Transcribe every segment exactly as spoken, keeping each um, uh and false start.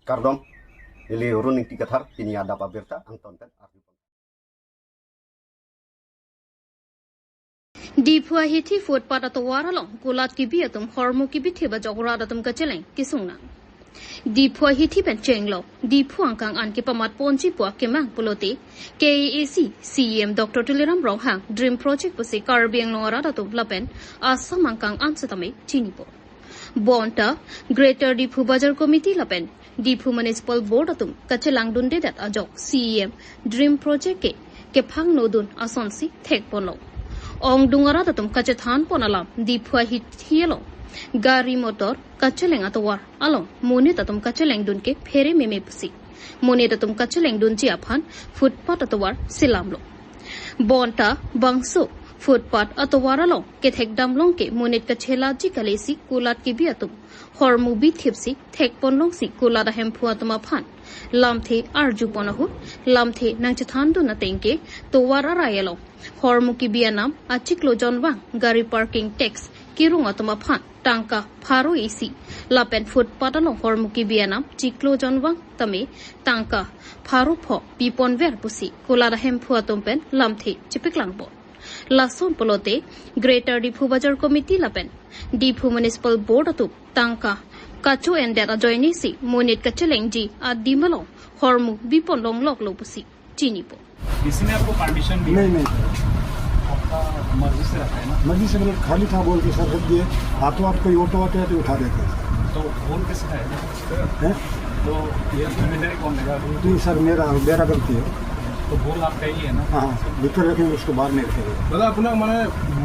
Kardom, neli Run Ingti Kathar, pini adap abirta angton pen arju. Diphu ahithi footpath atovar along kulat kebi atum hormu kebithip ajok rat atum kacheleng kesung nang. Diphu ahithi pen chenglok, Diphu angkang an kepamat ponji pu akemang pulote K A A C C E M Doctor Tuliram Ronghang Dream Project pusi Karbi Anglong arat atum lapen Assam angkang an setame chinipo. Bonta Greater Diphu Bazar Committee lapen Diphu Municipal Board atum kachelangdundedet ajok C E M Dream Project ke kephang nodun asonsi thekponlo. Ongdung arat atum kachethanpon alam Diphu ahithi along gari motor kacheleng atovar along monit atum kachelengdun ke phere meme pusi monit atum kachelengdunji aphan footpath atovar selamlo. Bonta bangso footpath atovar along kethekdam long ke monit kachelaji kalesi kulat kebi atum hormu bithipsi thekpon longsi kulat ahemphu atum aphan lamthe arjupon ahut lamthe nangchethandun ateng ke tovar arai along hormu kebi anam achiklo jonvang gari parking tax kerung atum aphan tangka pharo isi lapen footpath along hormu kebi anam chiklo jonvang tame tangka pharo pho piponver pusi kulat ahemphu atum pen lamthe chepaklangpo. Lason pulote Greater Diphu Bazar Committee lapen Diphu Municipal Board atum tangka kacho-endet ajoinesi monit kachelengji adim along hormu bipon longloklo pusi chinipo. DC ने आपको परमिशन दिया? नहीं, नहीं। आपका मर्जी से रखा है ना? मर्जी से, मतलब, खाली था बोल के सर रख दिए। हाथों हाथ कोई ऑटो आते हैं तो उठा देते हैं। तो बोल कैसे है? हैं? तो ये जिम्मेदारी कौन लेगा? नहीं सर, मेरा, मेरा गलती है। तो बोल आपका ही है ना? हाँ, हाँ, भीतर रखेंगे, उसको बाहर नहीं रखेंगे। দাদা, আপোনাক মানে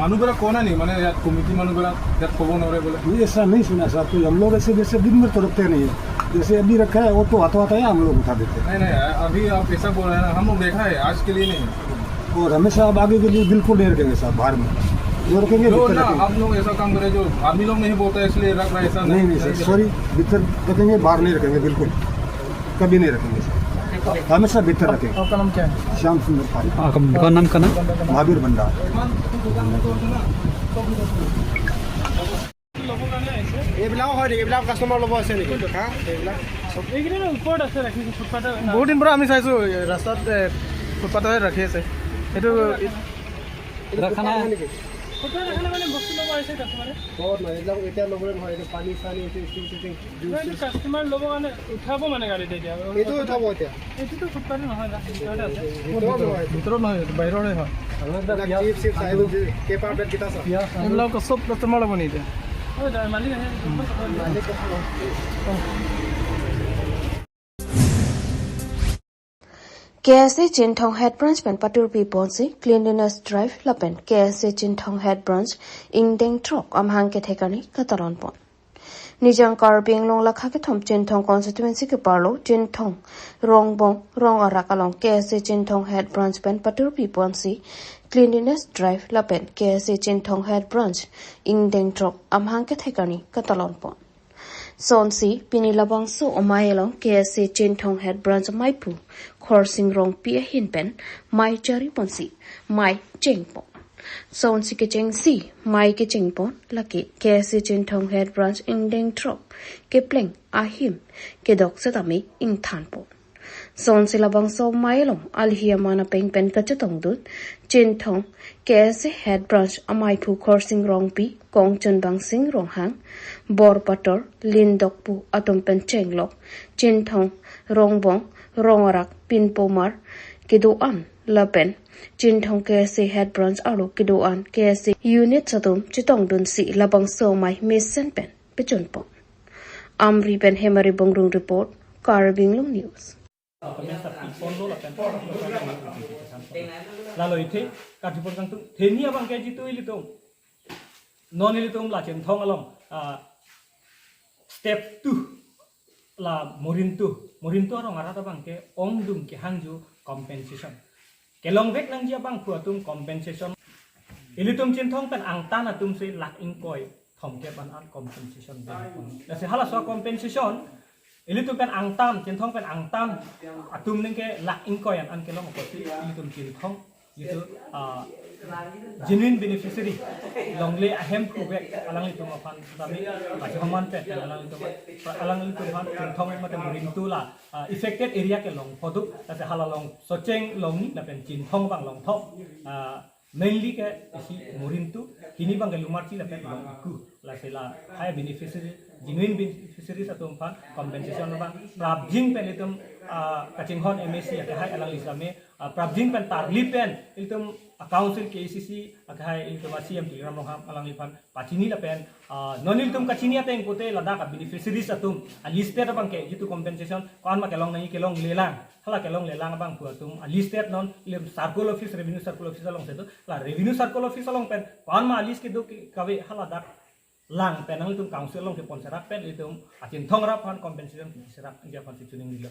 মানুহবিলাক কোৱা নাই নেকি? মানে ইয়াত কমিটি মানুহবিলাক ইয়াত ক'ব নোৱাৰে বোলে? नहीं, ऐसा नहीं सुना सर, तो हम लोग ऐसे जैसे दिन भर तो रखते नहीं है, जैसे अभी रखा है वो तो हाथों हाथ आया, हम लोग उठा देते हैं। नहीं, नहीं, अभी आप ऐसा बोल रहे हैं ना, हम लोग देखा है, आज के लिए नहीं। और हमेशा अब आगे के लिए बिल्कुल नहीं रखेंगे सर बाहर में, जो रखेंगे जो भीतर ना, रखेंगे। आप लोग ऐसा काम करें जो आदमी लोग नहीं बोलता है, इसलिए रख रहा है, ऐसा नहीं, नहीं सर, नहीं। सॉरी, भीतर रखेंगे, बाहर नहीं रखेंगे बिल्कुल। कभी नहीं रखेंगे सर, हमेशा भीतर रखेंगे। आपका नाम क्या है? श्याम सुंदर पारी। आपका दुकान नाम का नाम? महावीर भंडार। এইবিলাকো হয় নেকি? এইবিলাক কাষ্টমাৰ ল'ব আছে নেকি? হা? এইবিলাক এইকেইদিন ওপৰত আছে, ৰাখিছে ফুটপাথত। বহুত দিন পৰা আমি চাইছো, এই ৰাস্তাত, এ, ফুটপাথতে ৰাখি আছে। এইটো এইটো ৰখা নাই। ফুটপাথ হয় নেকি? ফুটপাথত ৰাখা নাই মানে বস্তু ল'ব আহিছে কাষ্টমাৰে। বহুত নহয়, এইবিলাক এতিয়া ল'বলৈ নহয়, এইটো পানী চানী, এইটো ষ্টিং চিষ্টিং, জুচ নহয়, এইটো চুচ। কাষ্টমাৰ ল'ব কাৰণে উঠাব মানে গাড়ীত এতিয়া। এইটো উঠাব এতিয়া। এইটোতো ফুটপাথে নহয়, ৰাস্তাৰ ভিতৰতে আছে। ভিতৰত নহয়। ভিতৰত নহয়, এইটো বাহিৰৰে হয়। এইবিলাক চিপছ, চিপছ, আলু, পেপাৰ প্লেট কেইটা আছে। পিঁয়াজ, আলু। এইবিলাক চব কাষ্টমাৰ ল'ব নি এতিয়া? হয়, তাৰ মালিক আহে। K S A Chinthong Head Branch pen patur piponsi cleanliness drive lapen K S A Chinthong Head Branch ingdeng throk amahang kethek arni katalonpon. Nijang Karbi Anglong lakha kethom Chinthong constituency keparlo Chinthong Rongbong Rong Arak along K S A Chinthong Head Branch pen patur piponsi cleanliness drive lapen K S A Chinthong Head Branch ingdeng throk amahang kethek arni katalonpon. Sonsi pini labangso amei along K S A Chinthong Head Branch ameiphu Khorsing Rongpi ahin pen mei chariponsi mei chengpon. Sonsi kechengsi mei kechengpon lake K S A Chinthong Head Branch ingdeng throk kepleng ahim kedok setame ingthanpon. Sonsi labangso amei along alihi aman apeng pen kachetongdun Chinthong K S A Head Branch ameiphu Khorsing Rongpi, Kongchunbang Sing Ronghang, Borpator, Lindokpu atum pen chenglok Chinthong Rongbong Rong Arak pinpomar kedo-an lapen Chinthong K S A Head Branch arlo kedo-an K S A unit atum chetongdunsi labangso amei mesen pen pechunpon. Amri pen Hemari Bongrung report, Karbi Anglong News. Lalo ithe, kati por kangtung, theni abang ke jitu ilitum. Non ilitum la Chinthong along, ah, step two, la Morintu, Morintu arong arat abang ke ongdung kehangju compensation. Kelongvek nangji abangphu atum compensation. Ilitum Chinthong pen angtan atum si lakh ingkoi thomkep an an compensation dun. Lasi halaso compensation, ilitum pen angtan, Chinthong pen angtan atum ningke lakh ingkoi an an kelong apotsi, ilitum Chinthong Jitu, ah, genuine beneficiary longle ahem phuvek alanglitum aphan kami kachihoman pen alanglitum, alanglitum aphan Chinthong mate Murintu la, ah, affected area ke longpho do, lasi hala along Socheng along ni lapen Chinthong abang longtho, ah, mainly ke isi Murintu, hini abang ke Lumarchi lapen Longiku. Lasi lahai beneficiary, genuine beneficiaries atum aphan compensation abang prapjin pen itum, ah, kachinghon M A C akehai alangli same, ah, prapjin pen tarli pen itum, ah, council K A C C akehai itum, ah, C M Tuliram Ronghang alangliphan pachini lapen, ah, non itum kachini ateng pute ladak, ah, beneficiaries atum, ah, listed abang ke jitu compensation ko-an ma kelong nangji kelonglelang, hala kelonglelang abang pu atum, ah, listed non itum circle office, revenue circle office along setu, la revenue circle office along pen ko-an ma list kedo ke kave haladak lang pen nangtum council along kepon serak pen itum, ah, Chinthong rat aphan compensation serak dia aphan si chuning dilo.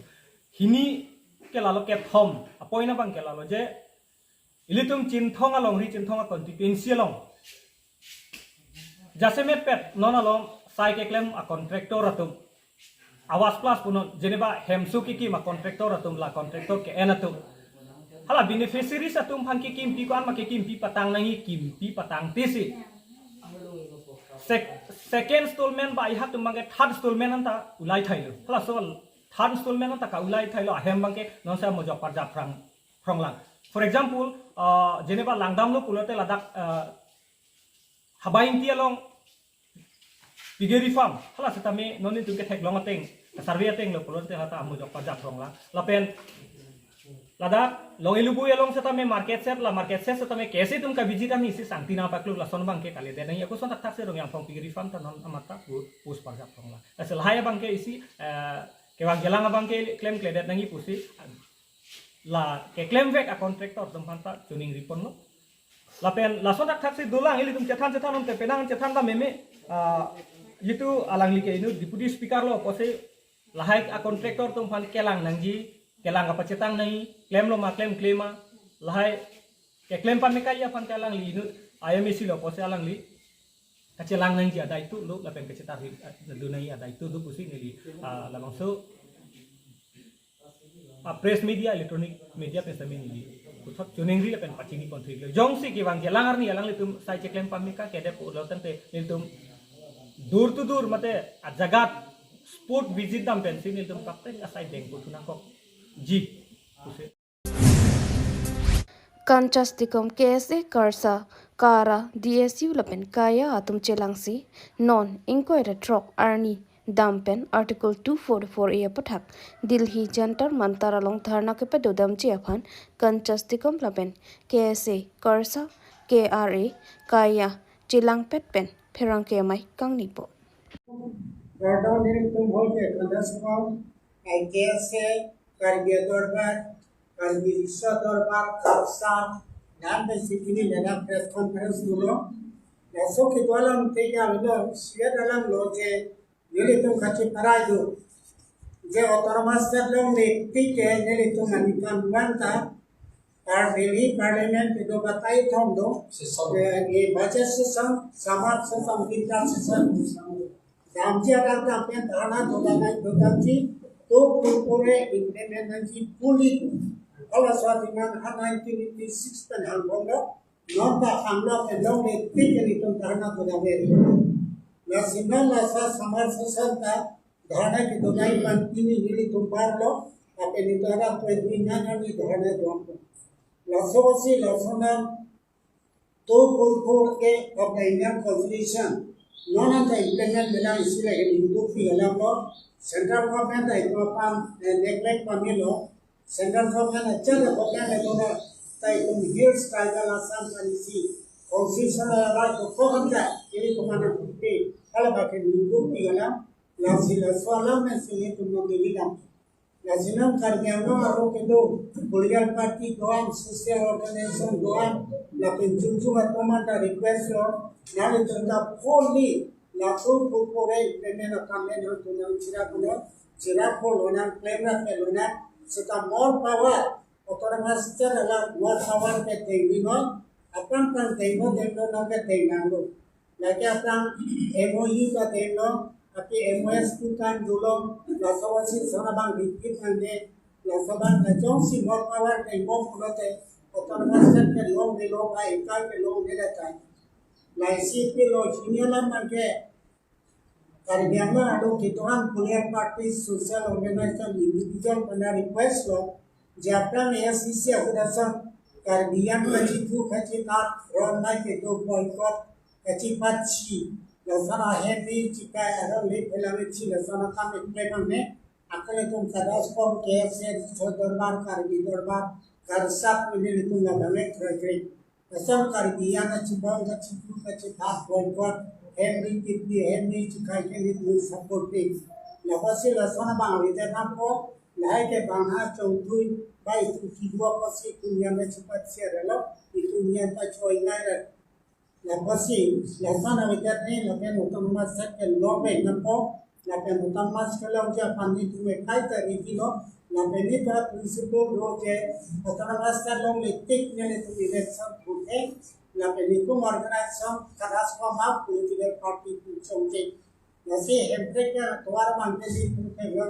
Hini ke lalo kethom, a-point abang ke lalo je ilitum Chinthong alongri, Chinthong a-constituency along jasemet pet non along sai keklem a-contractor atum, Awas Plus punon, jeneba hemso kekim a-contractor atum, la contractor ke-en atum, hala beneficiaries atum aphan kekimpi ko-an ma kekimpi patang nangji, kimpi patangte si sec-, second installment ba iha atum abang ke third installment anta ulai thailo. Halaso third installment anta ka-ulai thailo ahem abang ke non sa mojok parjap phrang, phronglang. For example, ah, jeneba langdamlo pulote ladak, ah, Habai Ingti along piggery farm, hala setame non itum ketheklong ateng, survey ateng lo pulote hata mojok parjap phronglang. Lapen ladak Longelubui along setame market shed, la market shed setame K S A atum ka-visit ami si sangti nangpaklo, lason abang ke kalidet nangji, ako son thakthak se Rongyangphong piggery farm ta non amat ta pu-, pus parjap phronglang. Lasi lahai abang ke isi, eh, kevang kelang abang ke klemkledet nangji pusi la keklemvek a-contractor atum aphan ta chuning riponlo. Lapen lason thakthak si dolang, ilitum chethan chethan non te penang chethan ta meme, ah, jitu alangli ke inut Deputy Speaker lo pusi lahai a-contractor atum aphan kelang nangji, kelang kapachetang nangji, klemlo ma klemkle ma, lahai keklem pamekaji aphan ke alangli inut I M A C lo pusi alangli kachelang nangji adaito lo, lapen kachetar hi, ah, do nangji adaito do pusi neli, ah, labangso, ah, press media, electronic media pen setame neli puthot chuningri lapen pachini ponthilo. Jongsi kevang kelang arni alanglitum sai cheklem pameka kedet pulo tangte nelitum door to door mate ajagat spot visit dam pensi nelitum kapte asai deng puthunangkok ji pusi. Kanchas Tikom K S A, KARSA, KARA, D S U lapen KAYA atum chelangsi non ingkoi ra throk arni dam pen Article two forty-four A aputhak Delhi Jantar Mantar along dharna kepadodamji aphan Kanchas Tikom lapen K S A, KARSA, K R A, KAYA chelangpet pen pherangke amei kangnipo. Kardom nelitum hoike Kanchas Tikom, I K S A, Karbi Dorbar, Karbi Riso Dorbar, KARSA, dan pen si pini ladak press conference dolo. Laso kedo alam te ya lo, siya dalam lo je, nelitum kachiparai do. Je autonomous state longle tik ke nelitum aningkan vanta, Par Delhi Parliament kedo batai thom do. Session. Eh, eh, budget session, summer session, winter session. Damji adang dam pen dharna dodam, dodamji, to purpore implement nangji fully. Halaso demand ha nineteen eighty-six pen hangbomlo, non ta hanglo pen longle tik ke nelitum dharna dodam ri. Lasi non laso summer session ta dharna kedodam pen pini nelitum barlo, lapen nelitum adak twenty-nine arni dharna dodam. Laso si laso non two forty-four A of the Indian Constitution non anta implement kelang isi lake ningdukpik alam lo, central government ta itum aphan, eh, neglect pamelo, central government ajat government lo ta itum Hills Tribal Assam pen isi constitutional right to ko anta ili kemana bukti, hala abang ke ningdukpik alam, lasi laso alam pen si nelitum non Delhi dam. Lasi non Karbi Anglong arlo kedo, political party do-an, social organization do-an, lapen chunchung atum anta request lo, nanglitum ta fully laso purpore implement akam pen nangtum nangchirak lo, chirak po lonang, klemrak ke lonang, seta more power, autonomous state alam more power ke dengri non, aphrang aphrang dengno dengno nang ke dengnanglo. Lake aphrang M O U ta denglo, api M O S tu kan dolo, laso si lason abang repeat nangde, laso abang ta jongsi more power dengpo pulote, Autonomous State kelongdelo, ba ikai kelongdelo ta. Laisi pilo, hini alam abangke Karbi Anglong along kedo-an political party, social organization, individual pen request lo, je aphrang A I C C ahut ason Karbi Anglong kachethu kachethat, ron nai kedo boycott, kachepatsi, lason ahem ri chekai, aron le phelang ri chi, lason akam eklem angne, akal atum kadas kom K S A, Riso Dorbar, Karbi Dorbar, karsat nelitum labang ek kre kre. Lason Karbi Anglong kachibong kachethu kachethat boycott, hem ri pipi, hem ri chekai ke nelitum support pi. Lapusi lason abang avedet nangpo, lahai ke bang ha chongthui, ba itum kedo apotsi itum niam kachepatsi relo, itum niam pachoi nai re. Lapusi lason avedet ne, lapen Autonomous State kelongvek nangpo, lapen Autonomous State kelongji aphan nelitum ekai ta ready lo, lapen nelitum a-principle lo je Autonomous State longle tik nelitum election pute, lapen nelitum organization kadas kom a-political party pu chongche. Lasi Hemprek atovar abangke nelitum peglo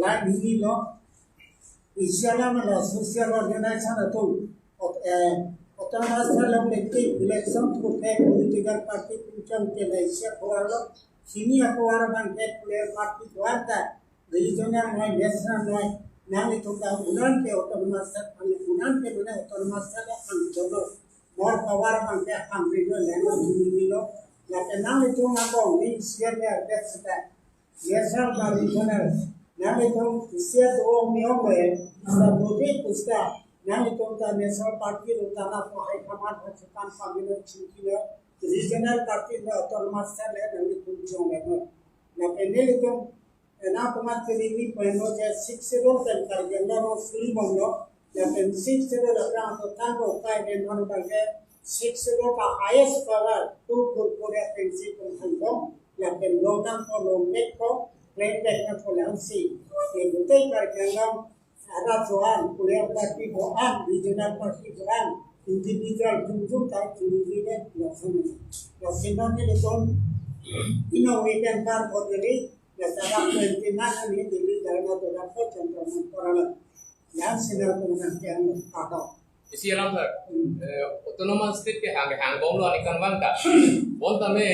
line hini lo. Isi alam lo social organization atum, ot-, eh, Autonomous State longle tik election pute political party pu chongche, laisi atovar lo. Hini atovar abangke political party do-an ta, regional noi, national noi, nanglitum ta un-an ke Autonomous State, mane un-an ke mane Autonomous State aphan jono. More power abangke aphan video leno dulu dulu. Lapen nanglitum abang ni C M A R D seta. National ba regional. Nanglitum isi atovar niom le, sa bodi pusta. Nanglitum ta national party lo ta na ko high command ha chutan pamino chingkino. Regional party lo Autonomous State le nanglitum chong leno. Lapen nelitum ena tomat ke neli poin lo je Sixth Schedule pen Karbi Anglong along free bomlo. Lapen Sixth Schedule aphrang ato tanglo kai den non abangke Sixth Schedule ka highest power tu purpura pensi pun hanbom. Lapen longnangpo longvekpo, klengvek nangpo langsi. Ye gutei Karbi Anglong arat do-an, political party do-an, regional party do-an, individual jumjum ta individual lason. Lason nelitum ino weekend par bodeli, ya sabak twenty nine ni Delhi dharna do dapo Jantar Mantar along. Yang sinar pun nang kiang pada. Isi alam sir, eh, Autonomous State ke hang, hangbomlo ani kan bang ta. Bonta me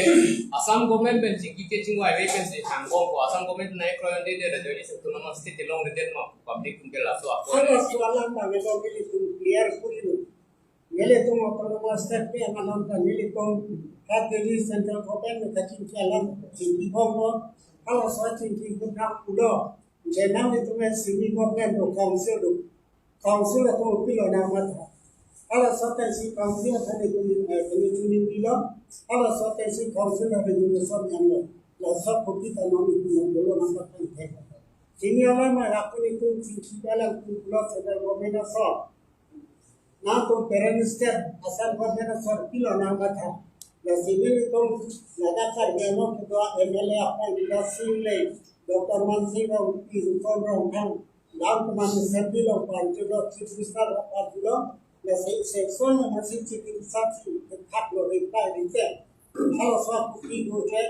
Assam government pen chingki kechingvai ave pensi hangbompo, Assam government nai kroyon dede, Rajoyini Autonomous State kelongledet ma, public atum ke laso ako. Halaso alam abang nelitum clear puri lo. Nelitum Autonomous State ke alam abang nelitum ha Delhi central government kachingki alam chingkibomlo. Halaso chingki pun nang pulo. Je nanglitum semi government do, council do. Council atum pilo nang matha. Halaso atengsi council atum ni, eh, ni chuni pilo. Halaso atengsi council atum ni som yang lo. Laso kopi ta nanglitum dolo nang matha thek. Hini alam ma aku nelitum chingki alam atum pulo central government aso. Nangtum parent state Assam government aso pilo nang matha. Lasi nelitum ladak Karbi Anglong kedo M L A aphan Rita Singh le, Doctor Mansing Rongpi, Ruton Rongphar, Ram Kumar Sandi lo, party lo, Chief Minister lo, party lo, lasi section lo, masih Chief Minister si, thak lo, reply rite. Halaso kopi do je,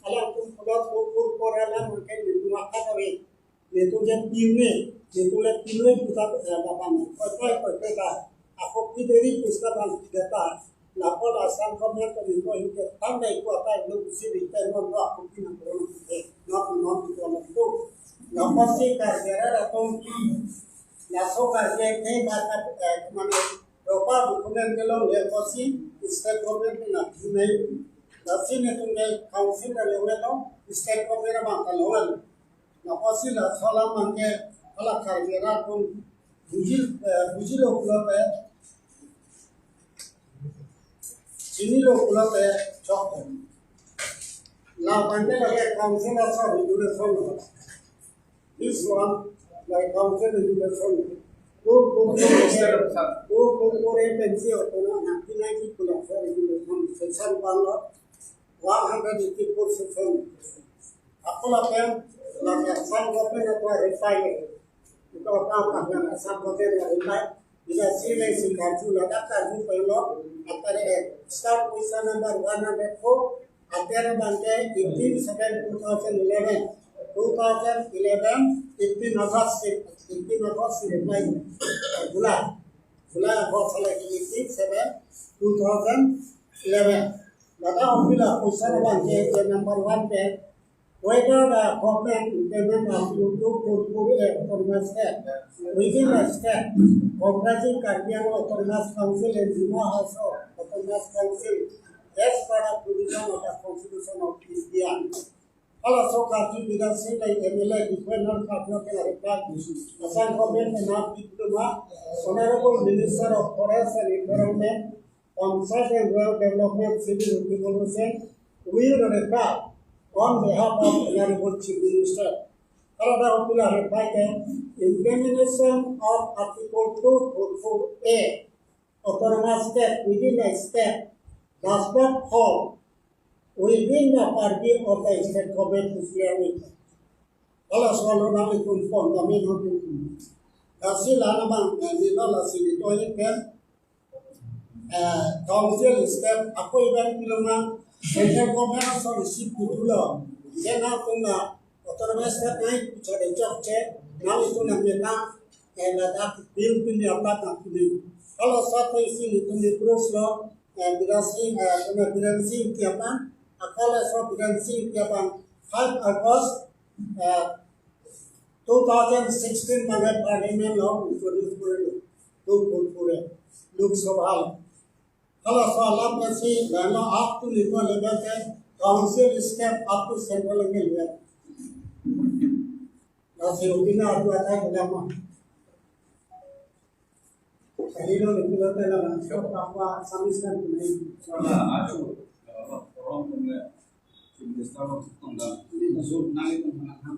alangtum pulo pur pur pur alam mungkin di dua kata we. Nelitum je piune, nelitum le piune puta, eh, bapan, koi koi koi koi ta. Ako pideri pusta bang pidata. Lapu la Assam government ko nelitum hingke tang dai kuata lo kusi rite non lo ako pina kurang pide. Non non pide non tu. Lapusi Karbi arat atum, laso Karbi ke bata, eh, mane ropa bukunen kelongle pusi state government na pinai. Lasi nelitum ke council kelongle lo, state government abang kelongle. Lapusi laso alam abangke hala Karbi arat atum buji, eh, bujilo pulote, chinilo pulote chok. La abangke lake council aso regulation lo. This one, like council regulation. Ko ko ko ko ko pensi otono na pinai ki pula regulation section one lo. One hundred eighty-four section. Ako lapen, lapen Assam government atum reply. Ito apa apa yang Assam government reply. Bila sila si karju ladak karju pelo. Atare, eh, start question number one hundred four. Atare abangke eighteen seven two thousand eleven. Two thousand eleven, eighteen August, eighteen August reply. Bula. July August salai eighty-seven, two thousand eleven. Ladak apila question abang ke, ke number one ke, whether the government implement of Article two four four A Autonomous State within the state comprising Karbi Anglong Autonomous Council and Dima Hasao Autonomous Council as per the provision of the Constitution of India. Halaso karju Bidhan Sing Engleng M L A different non kapno ke reply. Assam government pen nangpi puloma, Honorable Minister of Forest and Environment, Panchayat and Rural Development, Civil Revolution will reply on behalf of Honorable Chief Minister. Haladak apila reply ke, implementation of Article two four four A Autonomous State within a state does not fall within the purview of the state government to clear it. Halaso alo nanglitum pon kami nanglitum. Lasi la namang, eh, ni la lasi ni to ipen, eh, council step ako iban piloma central government also receive kutulo. Then nangtum la Autonomous State nai chare chokche, nanglitum nangmena, eh, ladak bill pini apat nangpini. Halaso pen isi nelitum ni proof lo, eh, Bidhan Sing, eh, kena Bidhan Sing Ingti aphan, akal so Bidhan Sing Ingti aphan five August, eh, two thousand sixteen mane Parliament lo introduce kori lo, two four four A, Lok Sabha lo. Halaso alam pensi, lalu up to local level ke, council step up to central level ya. Lasi upina atu atai kedama. Kali lo ni pulo tela bang, so apa submission ni. Wala achu, orang punya minister lo tongda. So nanglitum mana ham.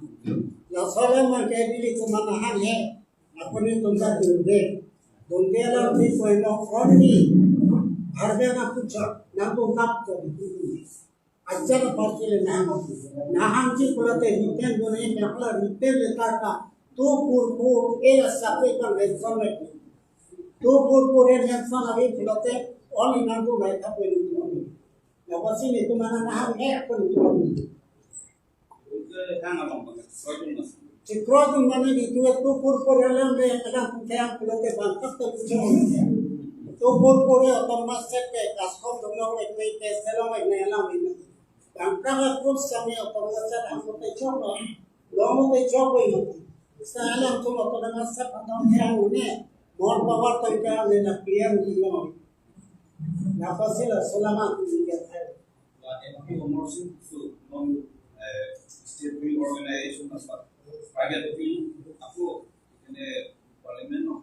Laso alam mangke nelitum mana ham he. Apuni tumta tungde. Tungde la di koino only. Harbe na kucha, na tungkap ko. Acha la parti le nahang. Nahangji pulote written dun he, mepla written letter ta two four four A asap le bang mention le. Two four four A mention avi pulote only nangtum nai thap le nangtum. Lapusi nelitum mana nahang he apuni tum. Chikro tum mane nelitum two four four alam le alam tum kaya pulote bang kap to kucho. Two four four A Autonomous State ke kaskom dum long le ke selong le alam le. Bang kap group sami Autonomous State ham te chok lo. Long te chok lo. Sa alam tum Autonomous State ham kaya ne. More power to kaya ne na clear ni lo. Lapusi la selamat ni kaya. Ba M P Amar Sing Tisso, non, eh, state field organization asap private field ako, ini parliament no.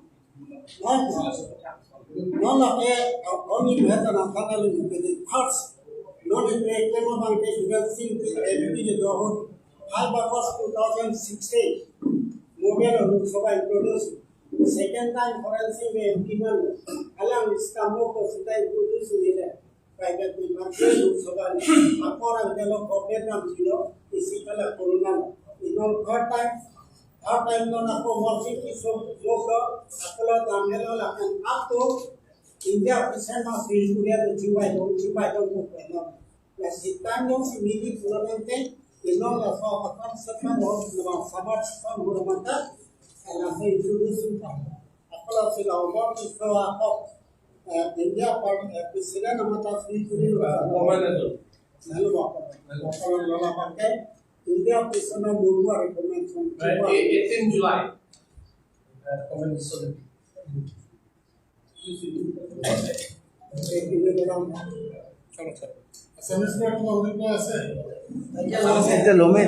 Non, non la ke, kami mehta na kata lu ke di parts. Non ini ke memang ke juga sing di M P di tahun five August two thousand sixteen. Mobile Lok Sabha introduce. Second time forensic M P man. Alang Istanbul ko sita introduce ni le. Private ni mati Lok Sabha ni. Ako orang delo COVID nam jilo, isi kala corona lo. Inol third time, third time lo nako morsi kiso joglo, ako lo damhelo lakan up to India percent mas India to chibai do, chibai do ko peno. Lasi time lo si midi pulo nangte, inol laso akan sekan lo, nama sabar sekan guru mata, laso introduce pa. Ako lo si lo morsi so ako, eh, India par, eh, president nama ta sui kuri lo. Comment itu. Lalu apa? Lalu apa? India president Murmu recommend from Right, eighteen July. Uh, comment is so Assamese ত কোনো অভিজ্ঞ আছে? এতিয়া লমেই।